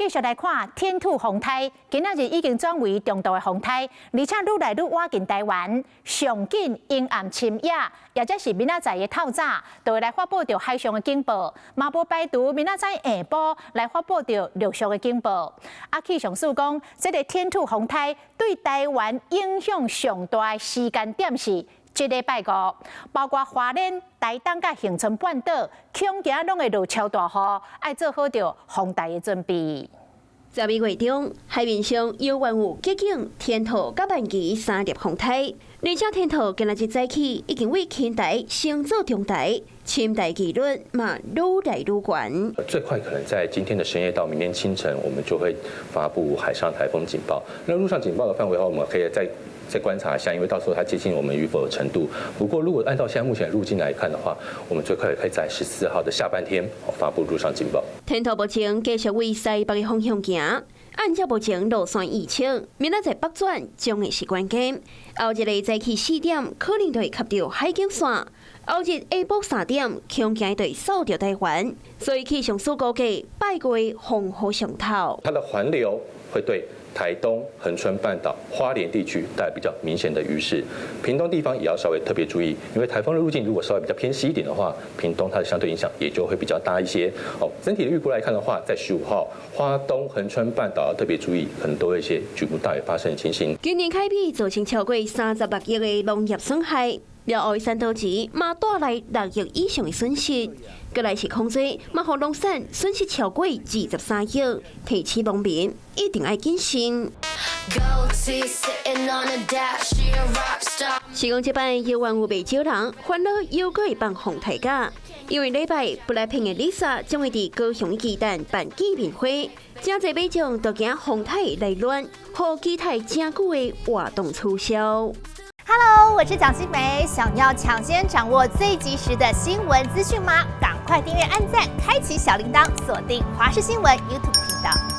繼續來看天兔風颱，今仔日已經轉為中度的風颱，而且愈來愈倚近台灣，上緊陰暗深夜，抑者是明仔載的透早，就會來發布著海上的警報，嘛無排除明仔載下晡來發布著陸上的警報。啊，氣象署講，這个天兔風颱對台灣影響上大的時間點是這禮拜五，包括花蓮、台東佮恆春半島，恐驚攏會落超大雨，愛做好著防台的準備。12月中，海面上猶原有激警、天兔佮萬琪三粒風颱，而且天兔今仔日早起已經為輕台升做中台，深台機率嘛愈來愈懸。最快可能在今天的深夜到明天清晨，我們就會發布海上颱風警報。那陸上警報的範圍的話，我們可以再觀察一下，因為到時候它接近我們與否的程度。不過，如果按照現在目前的路徑來看的話，我們最快可以在14號的下半天發布陸上警報。天兔目前繼續為西北的方向行，按照目前路線預測，明仔載北轉將會是關鍵。後日的早起4點，可能就會及著海景線；後日下晡3點，恐驚會掃著台灣。所以氣象署估計，拜月風雨上頭。它的環流會對台東、恆春半島、花蓮地區帶來比較明顯的雨勢，屏東地方也要稍微特別注意，因為颱風的路徑如果稍微比較偏西一點的話，屏東它的相對影響也就會比較大一些。哦，整體的預估來看的話，在15號，花東、恆春半島要特別注意，可能都有一些局部大雨發生的情形。今年開始造成超過36億的農業損害，了後山多錢嘛帶來6億以上的損失。閣來是洪水，嘛予農產損失超過23億，提醒農民一定愛謹慎。是講這擺猶原有袂少人煩惱，猶閣會放風颱假，因為禮拜 BLACKPINK 的 Lisa 將會佇高雄巨蛋辦見面會，誠濟民眾都驚風颱來亂，予期待誠久的活動取消。 Hello，我是蔣新梅，想要搶先掌握最及時的新聞資訊嗎？趕快訂閱、按讚、開啟小鈴鐺，鎖定華視新聞 YouTube 頻道。